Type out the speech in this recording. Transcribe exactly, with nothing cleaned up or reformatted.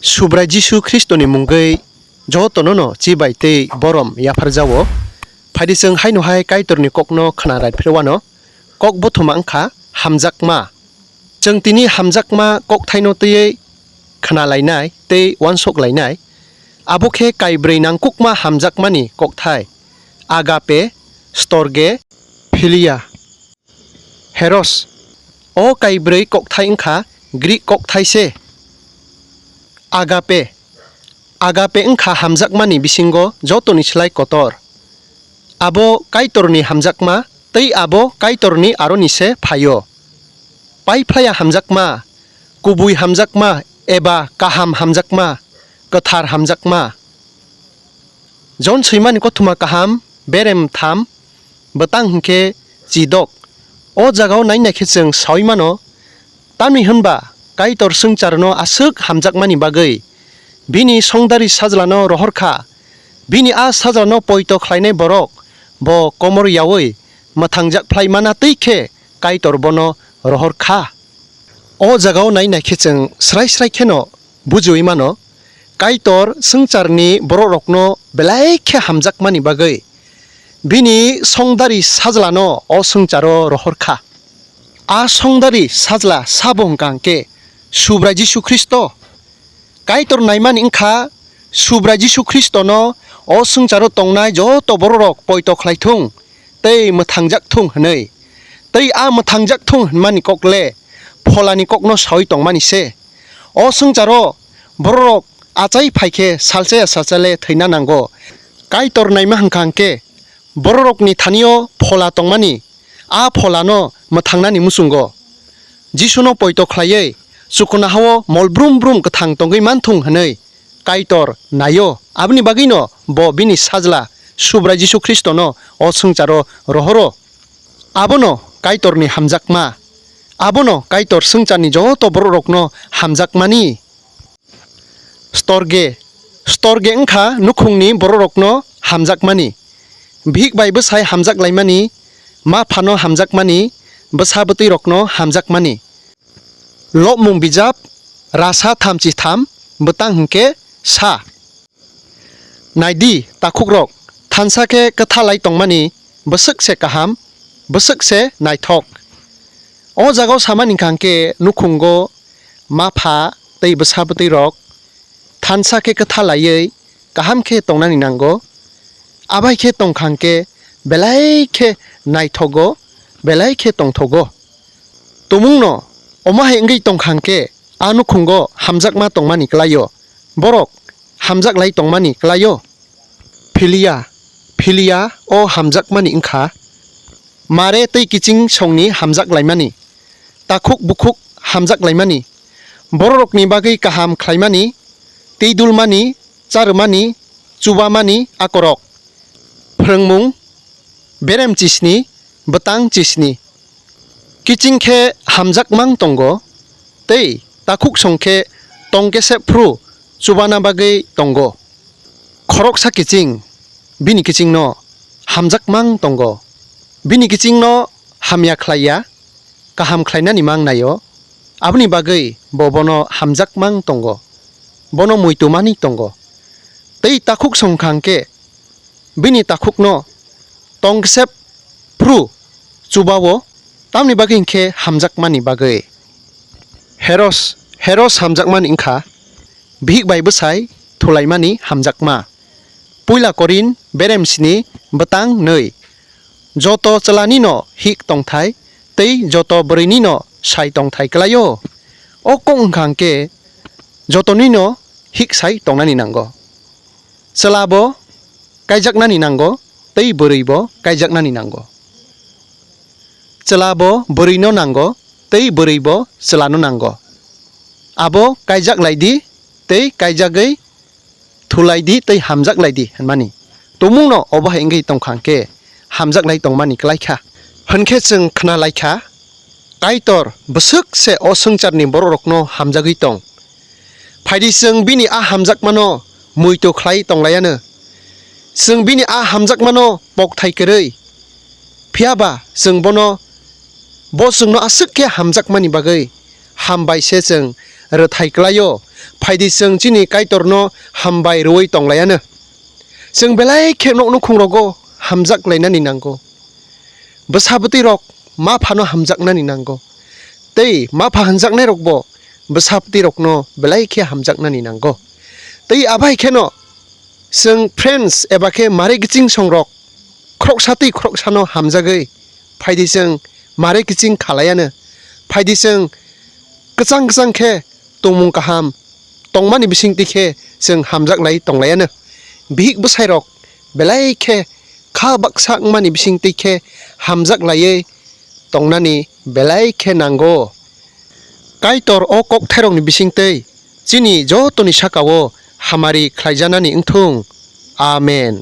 Subrai Jisu Khristoni mungwi jotono no chibai tei borom yapharjao. Phaidi chwng haino hai Kaitorni kokno khna raiphirwano. Kok bothoma wngkha hamjakma. Chwng tini hamjakma kokthaino twiwi khna lainai tei uansuk lainai. Abo khe kaibrwi nangkukma hamjakmani kokthai, agape, storge, philia. Heros. O kaibrwi kokthai wngkha Greek kokthai se. Agape. Agape wngkha hamjakmani bisingo jotoni slai kotor. Abo Kaitorni hamjakma tei abo Kaitorni aroni se phaio. Paiphlaiya hamjakma, kubui hamjakma eba kaham hamjakma, kwthar hamjakma. Jon swimani kothoma kaham, berem tham, bwtang hwnkhe chidok. O jagao naina khe chwng saui mano, tamni hwnba Kaitor swngcharno aswk hamjakmani bagwi bini songdari sajlano rohor kha. Bini a sajlano poito khlainai borok bo komor yaui mwthangjak phlai mana twi khe Kaitor bono rohor kha. O jagao naina khe chwng srai srai kheno bujiui mano, Kaitor swngcharni borokrokno belai khe hamjakmani bagwi bini songdari sajlano o swngcharo rohor kha. A songdari sajla sabo hwnkha hwnkhe Subrai Jisu Khristo. Kaitor naimani wngkha Subrai Jisu Khristono o swngcharo tongnai joto borokrok poito khlai thung tei mwthangjak thung hwnwi. Tei a mwthangjak thung hwnmani kok le Pholani kokno saui tongmani se. O swngcharo bororok achai phai khe salsa ya salsa le thwina nango. Kaitor naima hwnkha hwnkhe bororokni thanio Phola tongmani, a Pholano mwthangnani muchungo. Jisuno poito khlaiwi chukuna hao mol brum brum kwthang tongwi manthung hwnwi Kaitor naio. Aboni bagwino bo bini sajla Subrai Jisu Khristono o swngcharo rohoro. Abono Kaitorni hamjakma. Abono Kaitor swngcharni joto borokrokno hamjakmani. Storge. Storge wngkha nukhungni borokrokno hamjakmani. Bihik bai bwsai hamjak laimani, ma phano hamjakmani, bwsa bwtwirokno hamjakmani. Lobmung bijap, rasa thamchi tham, bwtang hwnkhe sa. Naidi, takhukrok, thansa khe kwthalai tongmani, bwswk se kaham, bwswk se naithok. O jagao samani hwnkha hwnkhe nukhungo ma pha tei bwsa bwtwirok thansa khe kwthalaiwi kaham khe tongnani nango. Abai khe tongkha hwnkhe belai khe naithogo, belai khe tongthogo. Tumungno omo hai wngwi tongkha hwnkhe a nukhungo hamjakma tongmani kwlaio, borok hamjak lai tongmani kwlaio. Philia, philia o hamjakmani wngkha mare tei kiching songni hamjak laimani, takhuk bukhuk hamjak laimani, bororokni bagwi kaham khlaimani, tei dulmani, charwmani, chubamani akorok, phrwngmung, berem chisni, bwtang chisni. Kiching khe hamjakmang tongo, tei takhuk song khe tong kesep phru chubana bagwi tongo. Khoroksa kiching, bini kichingno hamjakmang tongo. Bini kichingno hamya khlaiya, kaham khlainani mang naio. Aboni bagwi bo bono hamjakmang tongo. Bono muitu mani tongo. Tei takhuk song kha hwnkhe bini takhukno tong kesep phru chubao, tamni bagwi hwnkhe hamjakmani bagwi. Heros, Heros hamjakmani wngkha bihik bai bwsai thulaimani hamjakma. Puila Korin berem sni bwtang nwi. Joto chwlanino hik tongthai tei joto bwrwinino sai tongthai kwlaio. O kok wngkha hwnkhe jotonino hik sai tongnani nango. Chwla bo kaijaknani nango tei bwrwi bo kaijaknani nango. Chwla bo bwrwino nango tei bwrwi bo chwlano nango. Abo kaijak lai di tei kaijagwi thulai di tei hamjak lai di hwnmani. Tumungno obo hai wngwi tongkha hwnkhe hamjak lai tongmani kwlai kha. Hwnkhe chwng khna lai kha, Kaitor bwswk se o swngcharni bororokno hamjagwi tong. Phaidi chwng bini a hamjakmano muitu khlai tonglaiano. Chwng bini a hamjakmano pokthai kwrwi. Phiya ba chwng bono, bo chwngno aswk khe hamjakmani bagwi hambai se chwng rwthai kwlaio. Phaidi chwng chini Kaitorno hambai rwui tonglaianw. Chwng belai khe nok nukhungrogo hamjak lainani nango. Bwsa bwtwirok ma phano hamjaknani nango. Tei ma pha hamjaknairokbo bwsa bwtwirokno belai khe hamjaknani nango. Tei abai kheno chwng friends eba khe mare kiching songrok khoroksa tei khoroksano hamjagwi phaidi chwng mare kiching khalaianw. Phaidi chwng kwchang kwchang khe tongmung kaham tongmani bisingtwi khe chwng hamjak lai tonglaianw. Bihik bwsairok belai khe kha baksa wngmani bisingtwi khe hamjak laiwi tongnani belai khe nango. Kaitor o kokthairokni bisingtwi chini jotoni sakao hamari khlaijanani wngthung. Amen.